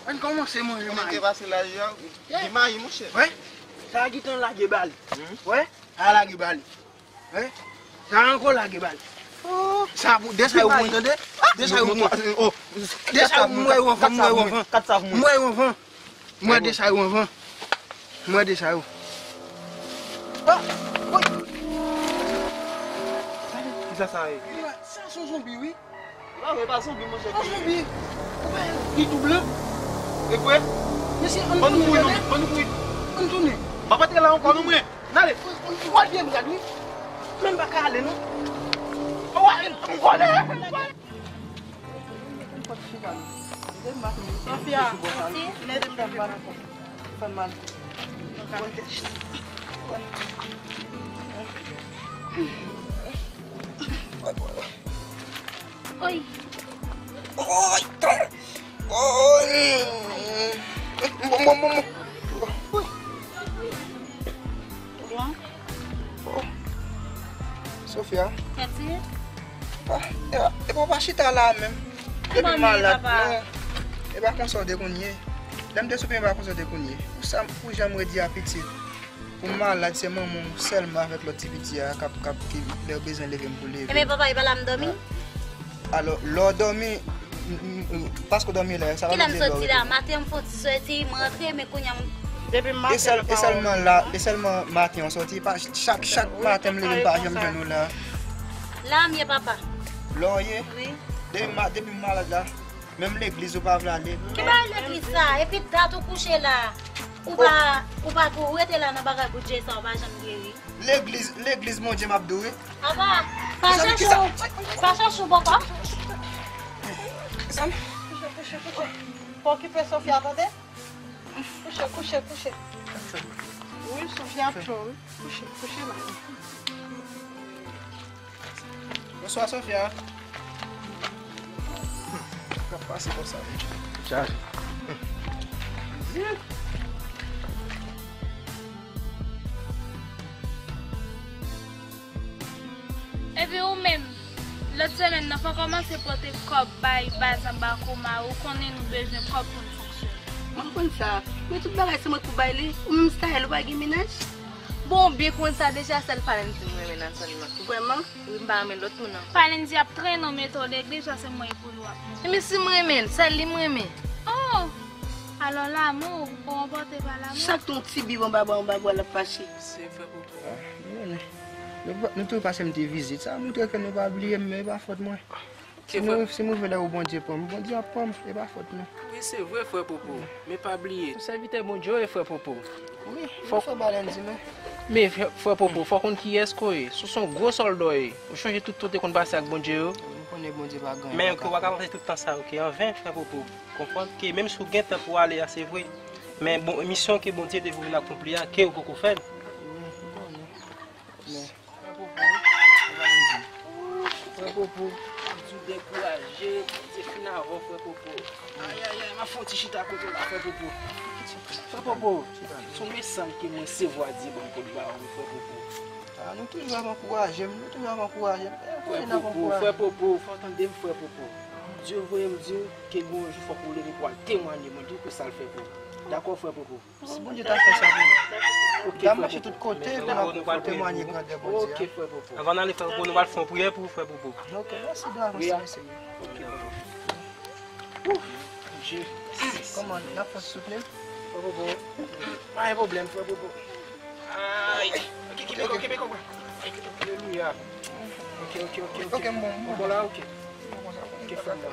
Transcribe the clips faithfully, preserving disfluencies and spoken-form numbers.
Ann kòmanse manje mayi. Mwen te pase la, yo, gen mayi, monchè. Wè? Sa a gentan lage ba li. Wè? Sa a lage ba li. Wè? Sa a ankò lage ba li. Sa a pou, de sa yo pou mwen, tande? De sa yo pou mwen. De sa yo pou mwen, yo anvan, mwen, yo anvan. Mwen, yo anvan. Mwen de sa yo anvan. Mwen de sa yo. Ah! Woy! Kisa sa ye? Sa se yon zonbi, wi. Non, men pa zonbi, monchè. Pa zonbi. Ou pa wè li tou blan? E vre? Mesye, ann tounen, tande? Ann nou kouri, non, ann nou kouri. Ann tounen. M ap antre la ankò, non, mwen. N ale. Ann, ann, ann, gade, wi. Men m pa ka ale, non. Ou ale, m vole. Sofia, nèt. Fè mal. Oy. Oy, tan. Oy. Bon, bon, bon, bon. Bon. Oh. Sofia. Kèti? Ah, e pa, e pa, pa chita la menm. Depi m malad, non. E pa konsa w te konn ye. Lè m te sou pye, e pa konsa w te konn ye. Pou sa, pou jan m redi a pitit. Pou m malad, se manman w sèlman avèk lòt ti piti a k ap, k ap, ki lè yo bezwen leve m pou leve. Ebyen, papa, e pa la m dòmi? Alò, lè w dòmi, m, m, m, paske w dòmi la, sa pa vle di lè w sòti la. Maten, m fè yon ti sòti, m rantre, men kounye a, m... Depi maten, e sèl, e sèlman la, e sèlman maten w sòti, pa, chak, chak maten m leve, m pa janm jwenn ou la. La m ye, papa. La w ye? Wi. Depi ma-, depi m malad la, menm legliz ou pa vle ale. Ki bagay legliz sa? Epi dat ou kouche la. Ou pa, ou pa, ou rete la nan bagay boudje sa, ou pa janm geri. Legliz, legliz Bondye m ap di w, wi. Apa, pa chache w, pa chache w bòkò. Kouche, kouche, kouche. Pa okipe Sofia, tande? Kouche, kouche, kouche. Wi, Sofia ap cho, wi. Kouche, kouche la. Bonswa, Sofia. K ap pase konsa. Chaje. Epi ou menm, lòt semèn nan, fò kòmanse pote kòb bay baz anba koma, ou konnen nou bezwen kòb pou n fonksyone. Mwen konn sa, men tout bagay se mwen k pou bay li, ou menm Staël ou pa gen mennaj? Bon, ou byen konn sa deja, sèl Palenzi m renmen nan zòn nan. Vrèman? Wi, m pa renmen lòt moun ankò. Palenzi ap trennen w mete w legliz, sa se mwen pou l w ap mete. Ebyen si m renmen l, sèl li m renmen. Oh! Alò lanmou, ou ranpòte pa lanmou? Chak tan w ti bib anba bwa, anba bwa l ap fache. Se vre, Popo. Ah, nou konnen. Nou pa, nou tou pase m te vizit. Sa montre ke nou pa bliye m, men e pa fòt mwen. Si m, si m rive lè ou Bondye pran m, Bondye ap pran m, e pa fòt nou. Wi, se vre, frè Popo. Men pa bliye, ou sèvitè Bondye w ye, frè Popo. Wi, fòk ou fè balen di men. Men, frè, frè Popo, fòk ou konn kiyès ke w ye. Si w se yon gwo sòlda w ye, ou chonje tout tan w te konn pase ak Bondye yo? Ou konnen Bondye pa gen anyen. Men ke w pa ka pase tout tan sa yo ke anven, frè Popo. Konprann ke menm si w gen tan pou w ale a, se vre. Men bon, misyon ke Bondye te voye w vin akonpli a, ke w poko fè l. Wi, ou konnen. Men. Frè Popo, frè Popo, m di w dekouraje, Bondye fin avè w, frè Popo. Ayayay, m ap fè yon ti chita kote w la, frè Popo. Frè Popo, se yon mesaj ke m resevwa Dye ban m pou l ba w, frè Popo. Ah, nou toujou ap ankouraje m, nou toujou ap ankouraje m. Frè Popo, frè Popo, fò w tande m, frè Popo. Bondye voye m di w ke gon jou fòk ou leve pou w al temwanye, mwen di w ke sa l fè pou ou. Dakò, frè Popo? Si Bondye ta fè sa pou mwen. Ok, ta mache tout kote pou m ap temwanye grandè Bondye a. Ok, frè Popo. Anvan n ale, frè Popo, nou pral fè yon priyè pou ou, frè Popo. Ok, mèsi davans, mesye. Ok, frè Popo. Ouf, Bondye. Kòman, n ap fè soutni? Frè Popo. Pa gen pwoblèm, frè Popo. Ay. Ok, kenbe kò, kenbe kò, frè. Alelouya. Ok, ok, ok, ok. Ok, m bon, m bon. Ou bon la, ok. Ok, frè m.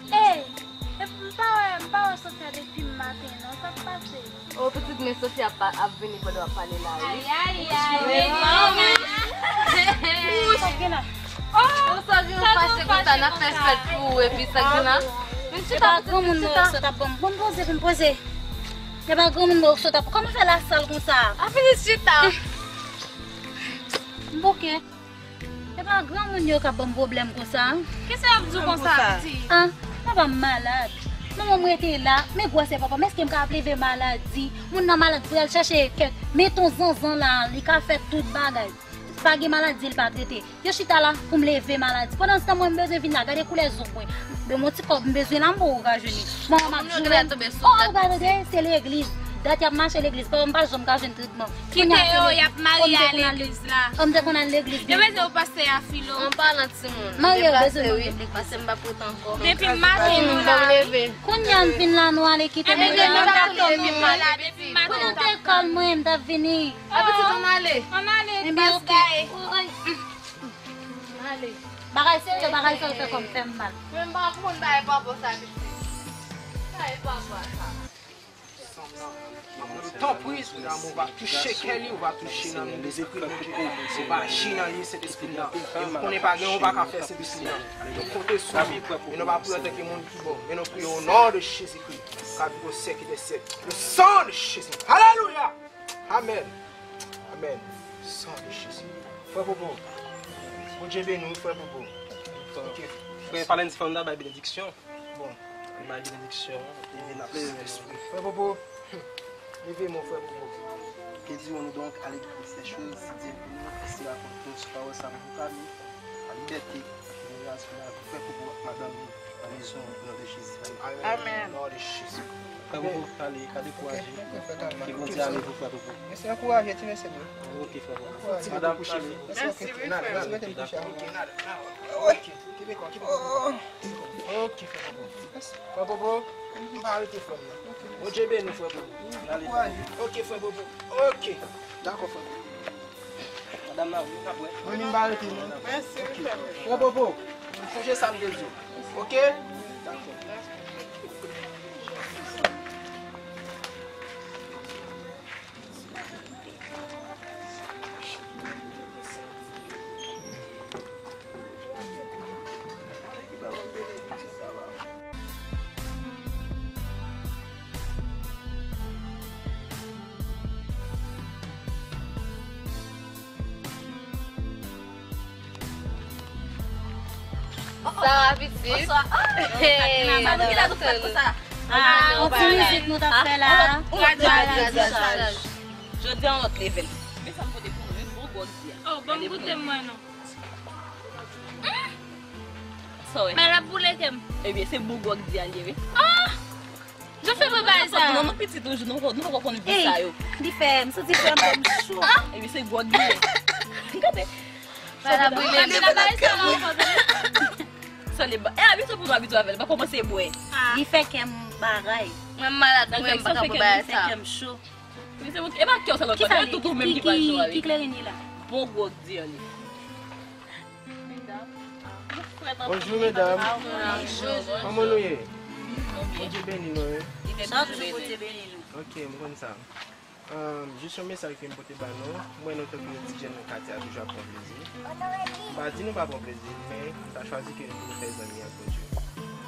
Ey, epi m pa wè, m pa wè Sofia depi maten non, sa k pase? O pitit, men Sofia ap, ap vini pandan w ap pale la, wi. Ayayay, men manman. Sa k gen la? Oh, sa k gen fache konsa, n ap fè fèt pou ou, epi sa k gen la? Vin chita, vin chita. Granmoun mwen yo sot ap ban m. Bon, poze, vin poze. Epa granmoun mwen yo sot ap, kòman fè la sal konsa? A vini chita. M bouke. Epa granmoun yo k ap ban m pwoblèm konsa. Kisa y ap di w konsa, pitit? Ah, papa m malad. Manman m rete la, men gwosè papa m, èske m ka ap leve maladi? Moun nan malad pou y al chèche kèk, met yon zanzan la, li ka fè tout bagay. Pa gen maladi, li pa trete. Yo chita la pou m leve maladi. Pandan se tan, mwen, m bezwen vin la, gade koulè zo mwen. Ban m yon ti kòb, m bezwen la, m poko ka jwenn li. Manman m ap jounen. Oh, ou ka tande, se legliz. Dat y ap mache legliz. Papa m pa janm ka jwenn tretman. Kite yo, y ap marye a legliz la. Kòm te konn al legliz. Yo bezwen yon pastè a filo. An palan timoun. Marye yo bezwen yon legliz. Pastè m pa pot ankò. Depi maten nou la. Kounye a m vin la, nou ale kite mwen. Depi maten nou la, depi maten. Pou nou te kòl mwen, m t ap vini. Apitit, ann ale. Ann ale, baz gaye. Ann ale. Bagay serye, bagay sa yo fè kòm fè m mal. Mwen m pa konn bagay papa sa, pitit. Bagay papa sa. Tanpri, medam, ou va touche kè li, ou va touche nan li, Lespri Bondye. Ou va aji nan li, Sentespri nan. E m konnen pa gen, ou pa ka fè Sentespri nan. Nou konte sou li, e nou pa priye antanke moun ki bon, men nou priye o non de Jezikri, ka viv o syèk dè syèk. Le sang de Jésus. Alelouya! Amèn. Amèn. San de Jezi. Frè Popo, Bondye beni w, frè Popo. Ok. Frè Palendi, fò n ta bay benediksyon. Bon. N bay benediksyon. Epi n ap leve. Frè Popo, leve men w, frè Popo. Que dirons-nous donc à l'égard de ces choses? Si Dieu est venu, ainsi raconte-nous, sous parole, sa pou kami, la liberté, la liberté, frè Popo ak madanm li. Nan mezon, nan non de Jezi. Amèn. Amèn. Non de Jezi. Frè Popo, ale, pa dekouraje. Ke Bondye ale pou frè Popo. Mesye, ankouraje ti mesye yo. Ok, frè Popo. Madanm, ale. Mèsi, wi, frè. Mèsi, mèsi, mèsi. Ok, frè Popo. Frè Popo, m pa rete frè m nan. Bondye beni w, frè Popo. Ale. Ok, frè Popo. Ok. Dakò, frè Popo. Madanm nan, wi, n ap wè. Mwen menm pa rete non. Mèsi, wi, frè m. Frè Popo, sonje sa m te di w. Ok? Dakò. Sa va, pitit? Bonswa. Ah, hey, sa nou ki la nou fè konsa? Ah, yon ti mizik nou t ap fè la. Radyo, radyo, radyo. Jodi a yon lòt level. Men sa m pote pou nou, yon bon gwòg di a. Oh, ban m goute mwen non. Sa w wè? Men l ap boule kè m. Ebyen, se bon gwòg di a l ye, wi. Ah! Jan fè mwen bay sa. Non, nou piti toujou, nou poko, nou poko konn vi sa yo. Li fè m santi frè m kè m cho. Ebyen, se gwòg li ye. Gade. Sa la brile. Sa li ba. E abitye pou nou abitye avè l. Pa kòmanse bwè. Li fè kè m bagay. Mwen malad, mwen m pa ka bwè bagay sa. Li fè kè m cho. Li se mwen, e pa kè w sa lòt la, tout ou menm ki pral jwe avè l. Ki kleren li la? Bon gwòg di a li. Bonjou, medam. Kòman nou ye? Bondye beni nou, wi. Chak jou Bondye beni nou. Ok, m konn sa. Ahn, jis yon mesaj ke m pote ba nou. M wè nou tankou yon ti jèn nan katye a toujou ap pran plezi. M pa di nou pa pran plezi, men m ta chwazi ke nou toujou fè zanmi ak Bondye.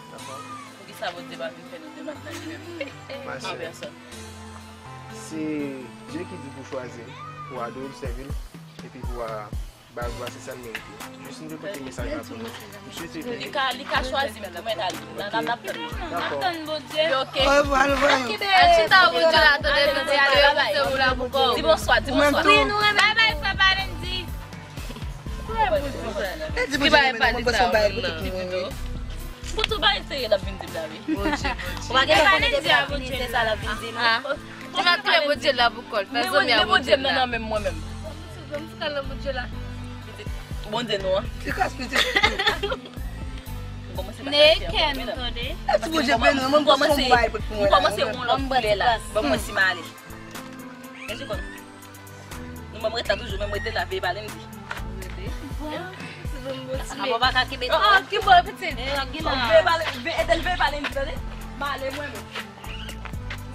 Dakò? Poukisa Bondye pa vin fè nou debat nan li menm? An pèsòn. Se Dye ki di pou chwazi l, pou adore l, sèvi l, epi pou a Ba glwa, se sa l merite. Jis m te pote mesaj la pou nou. M swete ke li ka, li ka chwazi m tou, men n al, n al, n ap tann. Dakò. N ap tann Bondye. Ok. Al chita, Bondye la, tande, Bondye la, se ou la pou kò w. Di bonswa, di bonswa. Wi, nou renmen. Bay bay, frè Palendi. Ki bay pale sa, non. Pou tou bay serye l ap vin di m la, wi. Bondye, Bondye. Ou pa gen lè konnen depi l ap vini, se sa l ap vin di nou. Ou mèt kle Bondye la pou kò l. Fè zanmi a Bondye la. Bondye m nan, nan men mwen menm. Bondye nou an. Ti kras pitit. Neye kè nou, tande. E ti Bondye beni nou, mwen m kòmanse yon lòt koulè la. Ban mwen si m ale. Èske konn? Nou ban m ret la toujou, men m rete la, veye pale m di. Bon, ti bon, bon ti. Apa pa ka kenbe tou. Ah, ki bò pitit? Eh, Aguila. Veye pale, veye, ede l veye pale m di, tande. M ale mwen menm.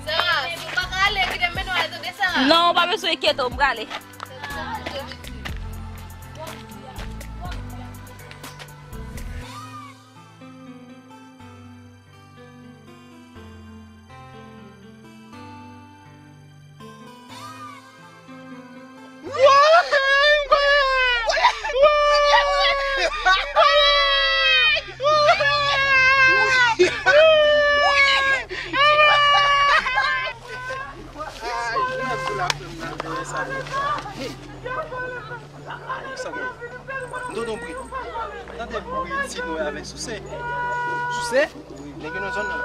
Sara, si w pa ka ale, kite m mennen w ale tande, Sara. Non, ou pa bezwen enkyete w, m prale. M tande yon bri. Tande bri ti nou avèk souse. Souse? Wi, nèg yo nan zòn nan.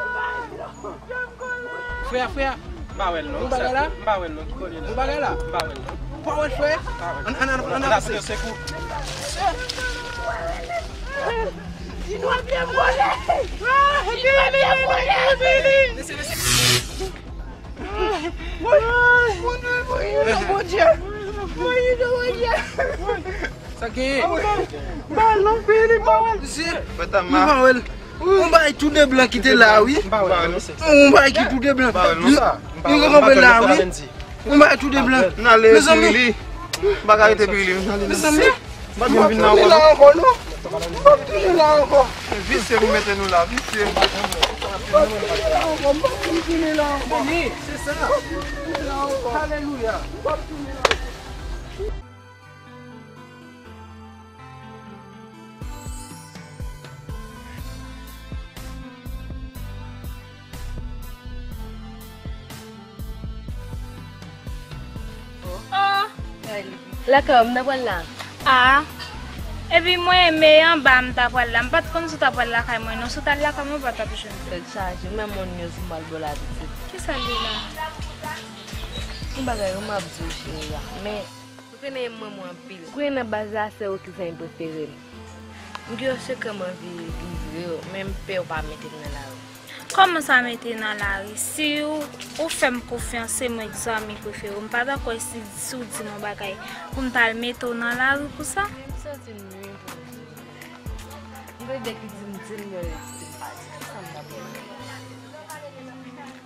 Frè, frè. M pa wè l non. Ou bagay la? M pa wè l non. Ki kote l? Ou bagay la? M pa wè l non. Pa wè l, frè? M pa wè l. Ann, ann, ann, ann avanse. Sekou. Ti nwa byen vole. Ti nwa byen vole. Lese, lese. Bondye, Bondye. Sa gen? Bal non, Fili, pa wè l. Mesye, m pa wè l. Yon bagay tou de blan ki te la, wi. Yon bagay ki tou de blan. Li, li kanpe la, wi. Yon bagay tou de blan. N ale, Fili. M pa ka rete, Fili. Mezanmi. M p ap tounen la ankò, non. M p ap tounen la ankò. Visye pou mete nou la, visye. M p ap tounen la ankò, m p ap tounen la ankò. Beni, se sa. M p ap tounen la ankò. Alelouya. M p ap tounen la ankò. Oh! Lakay ou m ta pral la. Ah! Epi mwen, men anba m ta pral la. M pa t konn si w ta pral lakay mwen, non. Si w t al lakay mwen, ou pa t ap jwenn. Tèt chaje, menm yon news m pral ba w la pitit. Kisa l ye la? Yon bagay wi m ap di w, cheri a. Men, ou konnen m renmen w anpil. Ou konnen nan baz la, se ou ki zanmi prefere m. M gen yon sekrè m anvi livre w, men m pè w pa mete m nan lari. Kòman sa mete nan lari? Si w, ou fè m konfyans, se mwen ki zanmi prefere w. M pa dakò si, si w di m yon bagay pou m t al mete w nan lari pou sa. M santi m nwi pou m di w. M gen de ki di m di l, men yo di m pa di. Kisa m ta fè?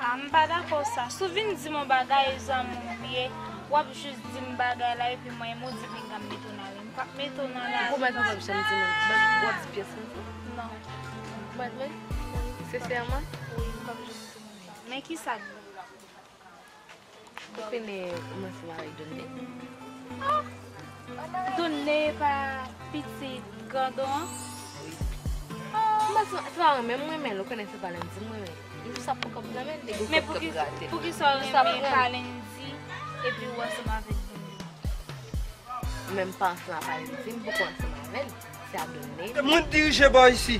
Ah, m pa dakò sa. Si w vin di m yon bagay, zanmi w ye, w ap jis di m bagay la, epi mwen, m ou di pinga m mete w nan lari. M p ap mete w nan lari. Ou pwomèt ou p ap janm di moun. W ap di pyès moun sa? Non. Ou pwomèt mwen? Sensèman? Wi, m p ap janm di moun sa. Men kisa k bon? Ou konnen m ansanm avèk Donne. Ah! Donne pa pitit grandon an? Wi. Ah! M ansanm, se pa mwen menm, mwen renmen l, ou konnen se Palendy m renmen. M jis ap pran kòb nan men l, li gen kòb k ap grate. Men poukisa w renmen Palendy epi w ansanm avèk Donne? Ou menm pa ansanm ak Palendy, m poko ansanm avè l. Se a Donne. Se mwen k dirije bò isi.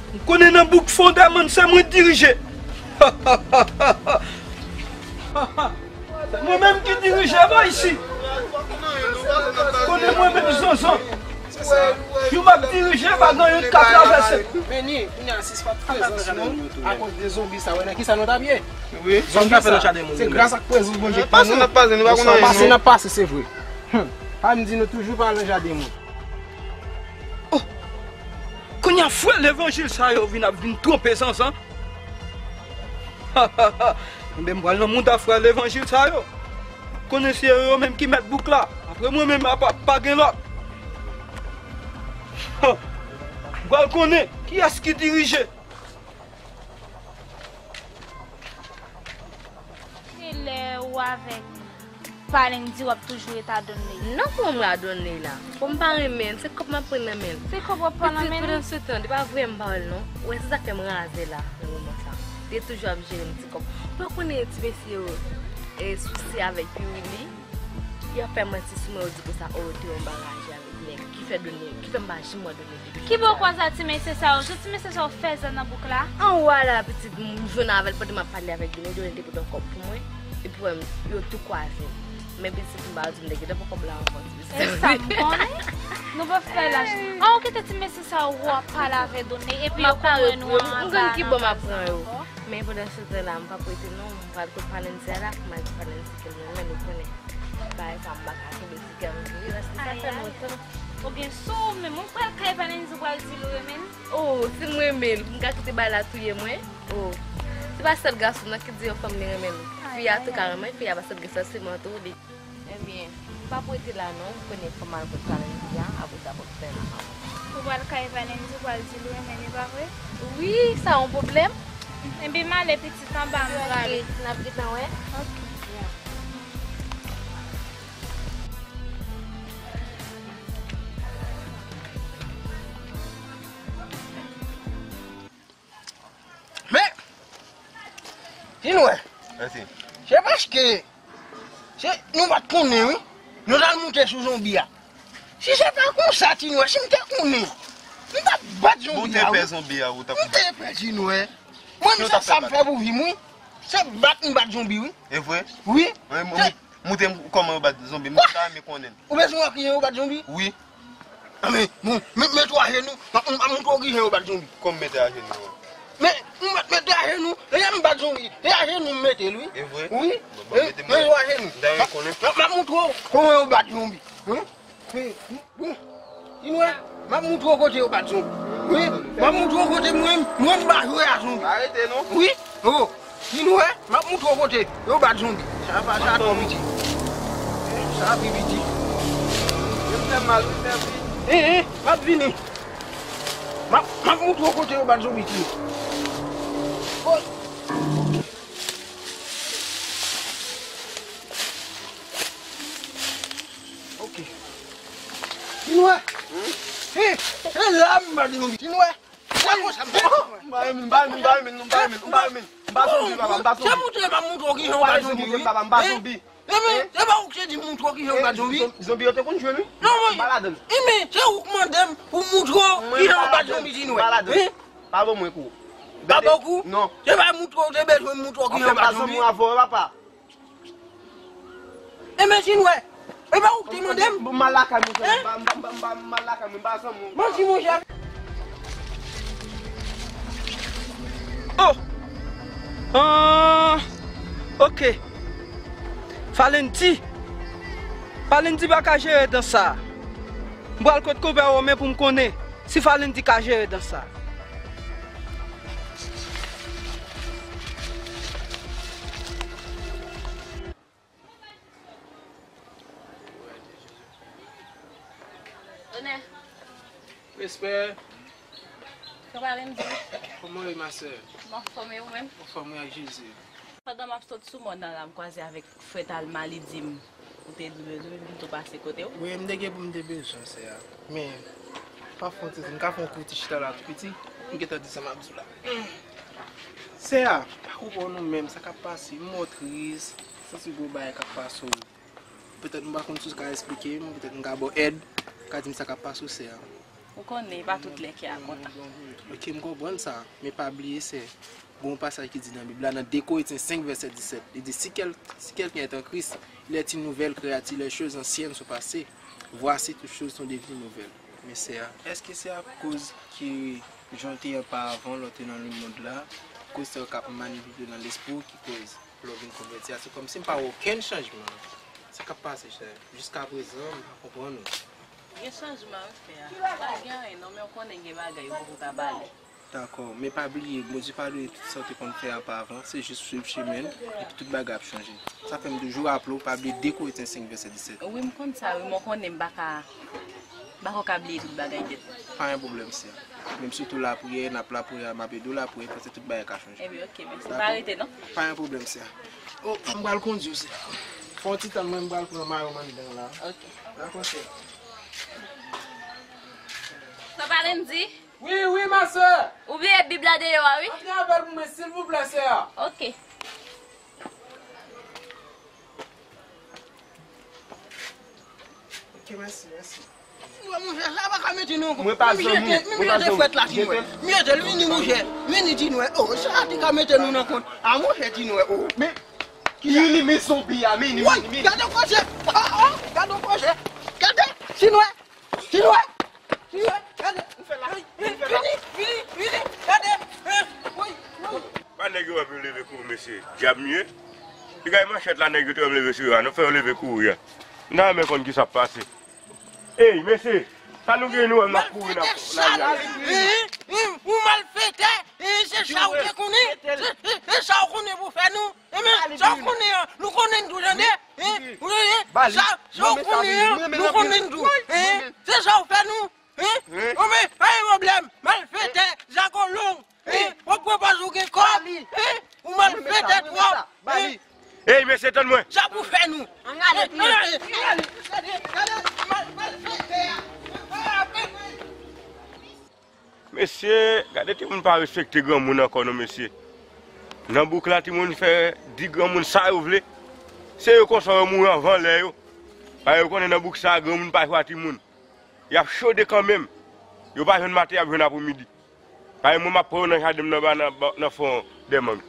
M konnen nan bouk fondèman se mwen k dirije. Se mwen menm ki dirije bò isi. Konnen mwen menm zonzon. Jou m ap dirije, pa gen yon ka travèse. Beni, kounye a si se pa t prezans nou, akoz de zonbi sa, wè nan kisa nou t ap ye. Zonbi sa, se gras ak prezans Bondye ki nan nou. Pase n ap pase, nou pa konn anyen non. Pase n ap pase, se vre. Hum. Pa m di nou toujou pa nan jaden moun. Oh! Kounye a frè levanjil sa yo vin ap vin twonpe zanzan. Enben m pral nan mouda frè levanjil sa yo. Konnen se yo menm ki mèt bouk la. Apre mwen menm apa pa gen lòt. M pral konnen kiyès ki dirije. Se lè ou avèk Palendy w ap toujou ret a Donne. Non, pou mwen a Donne la. Pou m pa renmen l, se kòb m ap pran nan men l. Se kòb w ap pran nan men l? Pitit, pandan se tan, li pa vre m pa wè l non. Ou wè se sa k fè m raze la, nan moman sa. Li toujou ap jere m ti kòb. Ou pa konnen ti mesye yo, e, souse avèk Pirili. Y ap fè manti sou mwen, yo di konsa, oh, te yon bagay avèk nèg. Ki fè Donne, ki fè m pa janm wè Donne depi jodi a. Ki bò kwaze a ti mesye sa yo? Jan ti mesye sa yo fè zè nan bouk la? Anwa la, pitit, m jwenn avè l pandan m ap pale avèk Donne, Donne te pote yon kòb pou mwen. Epi wè m, yo tou kwaze. Men pitit, m pa di m te gentan pran kòb la anvan, ti mesye. E sa m konnen? Nou pa fè laj. An, ou kite ti mesye sa yo, w ap pale avè Donne, epi yo konn wè nou anba nan kaz ankò. M konn ki bò m ap pran yo. Men pandan se tan la, m p ap rete non, m pral kot Palendy a la, m al di Palendy ke m renmen l, ou konnen. Bagay sa m pa ka kenbe ti kè m vire, paske sa fè lontan. Ou gen sou ou menm, ou pral kay Palendy, ou pral di l ou renmen l? Oh, si m renmen l, m ka kite bagay la touye mwen? Oh, se pa sèl gason nan ki di yon fanm li renmen l. Fi a tou ka renmen, fi a pa sèl gason, se mwen tou li. Ebyen, m p ap rete la non, ou konnen fò m al kot Palendy a, apre sa fò m fè la. Ou pral kay Palendy, ou pral di l ou renmen l, e pa vre? Wi, sa yon pwoblèm? Ebyen, m ale pitit, anba m prale. Ok, n ap gentan wè. Ok. Men, si nou wè. Mèsi. Se paske, se, nou pa t konnen, wi. Nou t al moute sou zonbi a. Si se ta konsa, Ti Nwè, si m te konnen, m t ap bat zonbi a, wi. Bon, ou te pè zonbi a, ou t ap... M te pè, Ti Nwè. Mwen, se sa m fè pou vi m, wi. Se bat m bat zonbi, wi. E vre? Wi. Moutre m kòman yo bat zonbi. M ta renmen konnen. Ou bezwen wè kijan yo bat zonbi? Wi. Anben, bon, mete w ajenou. M ap moutre w kijan yo bat zonbi. Kòman mete ajenou an? Men, m mete ajenou. Lè m bat zonbi, se ajenou m mete l, wi. E vre? Wi. Bon, mete w ajenou. M ta renmen konnen. M ap moutre w kòman yo bat zonbi. Bon, Ti Nwè, m ap moutre w kote yo bat zonbi. Wi, m ap moutre w kote mwen, mwen m pa jwe a zonbi. Arete non. Wi, oh, Ti Nwè, m ap moutre w kote yo bat zonbi. Sa pa sa tou piti. Sa pi piti. Yo fè mal, wi, fè pi. Eh, eh, m ap vini. M ap, m ap moutre w kote yo bat zonbi, Ti Nwè. Oh. Ok. Ti Nwè. He, he, la m pa di nou. Ti Nwè. Sa konsa m fè. M pa renmen, m pa renmen, m pa renmen, m pa renmen, m pa renmen. M pa zonbi, papa, m pa zonbi. Se moutre m ap moutre w kijan w pa zonbi, wi. Papa, m pa zonbi. Ebyen, se pa ou ki te di m moutre w kijan w pa zonbi. Zonbi yo te konn jwe, wi. Non, mwen. M pa ladann. Ebyen, se ou k mande m pou m moutre w kijan w pa zonbi, Ti Nwè. M pa ladann. Pa ban mwen kou. Pa ban w kou? Non. Se pa moutre w te bezwen moutre w kijan w pa zonbi. Anfen, m pa zanmi w avè w, papa. Ebyen, Ti Nwè, e pa ou ki te mande m? Bon, m al lakay mwen, zanmi. M pa, m pa, m pa, m pa, m al lakay mwen, m pa zanmi w. Bon, si monchè. Oh! Ah! Ok. Falendi. Falendi pa ka jere dans sa. M pral kot konpè Romen pou m konnen si Falendi ka jere dans sa. Respè. Kòman w ye, ma sè? M anfòm, e ou menm? Anfòm, wi, ak Jezi. Pandan m ap sot sou mòn nan la, m kwaze avèk frè Talma, li di m ou te bezwen m, m tou pase kote w. Wi, m te gen pou m te bezwen, sè a. Men, pa fè yon ti, m ka fè yon kou ti chita la tou piti, m gentan di sa m ap di w la. Sè a, pa konprann ou menm, sa k ap pase, m wè w tris, santi gwo bagay k ap pase w. Petèt m pa konn si w ka esplike m, petèt m ka ba w èd, ou ka di m sa k ap pase w, sè a. Ou konnen, e pa tout lè kè a kontan. Ok, m konprann sa, men pa bliye, sè, gen yon pasaj ki di nan Bib la, nan de Korentyen senk vèsè disèt, li di, si quel-, si quelqu'un est en Christ, il est une nouvelle créature, les choses anciennes sont passées, voici toutes choses sont devenues nouvelles. Men sè a, èske se akoz ke jan w te ye oparavan, lè w te nan lemonn la, koz sa yo k ap manipile nan lespri w ki koz lè w vin konvèti a, se kòmsi m pa wè okenn chanjman. Sa k ap pase, chè? Jiskaprezan, m pa konprann ou. Gen chanjman, wi, frè a. Pa gen anyen, non, men w konnen gen bagay ou poko ka pale. Dakò, men pa bliye, Bondye padone tout sa w te konn fè oparavan, se jis swiv chemen l, epi tout bagay ap chanje. Sa fè m toujou raple w, pa bliye de Korentyen senk vèsè disèt. Wi, m konn sa, wi, men w konnen m pa ka, m pa ko ka bliye tout bagay nèt. Pa gen pwoblèm, sè. Menm sitou lapriyè, n ap lapriyè, m ap ede w lapriyè, paske tout bagay ka chanje. Ebyen, ok, mèsi. Pa rete, non? Pa gen pwoblèm, sè. Oh, m pral kondi w, sè. Fè yon ti tann, mwen, m pral pran mayo m anndan la. Ok. Dakò, sè. Papa Lendi? Wi, wi, ma sè. Ou bliye Bib la deyò a, wi. Antre avè l pou mwen, silvouplè, sè. Ok. Ok, mèsi, mèsi. Mwen, monchè, sa pa ka mete nou ankò. Mwen pa zanmi w, mwen pa zanmi w. M jete frèt la, Ti Nwè. M jete l, vini, monchè. Vini, Ti Nwè. Oh, sa te ka mete nou nan kont. A, monchè, Ti Nwè, oh. Men, vini, men zonbi a, vini, vini, vini. Gade koze. Oh, oh, gade koze. Gade, Ti Nwè. Ti Nwè. Ti Nwè, gade. Vini, vini, vini, gade. Woy, woy. Pa nèg yo wè pou yo leve kouri, mesye. Dyab m ye. Piga manchèt la, nèg yo te wè m leve sou yo a, nou fè yo leve kouri a. M ta renmen konn kisa k pase. Ey, mesye, sa nou gen nou wè m ap kouri nan lari a? Malfetè sal, ou malfetè, se sa ou te konnen, se sa ou konnen pou fè nou. Ebyen, sa w konnen an, nou konnen n tou, tande. Ou tande? Sa, sa w konnen an, nou konnen n tou. Se sa w fè nou. Ebyen, pa gen pwoblèm. Malfetè, zago long. W ap pran pòz ou gen kòb. Ou malfetè twòp. Ey, mesye, tann mwen. Sa pou fè nou. Ann ale, ann ale. Gade, gade, gade, mal-, malfetè a. Mesye, gade timoun pa respekte granmoun ankò non, mesye. Nan bouk la, timoun fè di granmoun sa yo vle. Se yo konsa yo mouri anvan lè yo. Paske yo konnen nan bouk sa, granmoun pa jwe a timoun. Y ap chode kanmenm. Yo pa jwenn maten, y ap jwenn apremidi. Paske mwen, m ap pran yo nan jaden m nan ba, nan, ba- nan fon dè mang.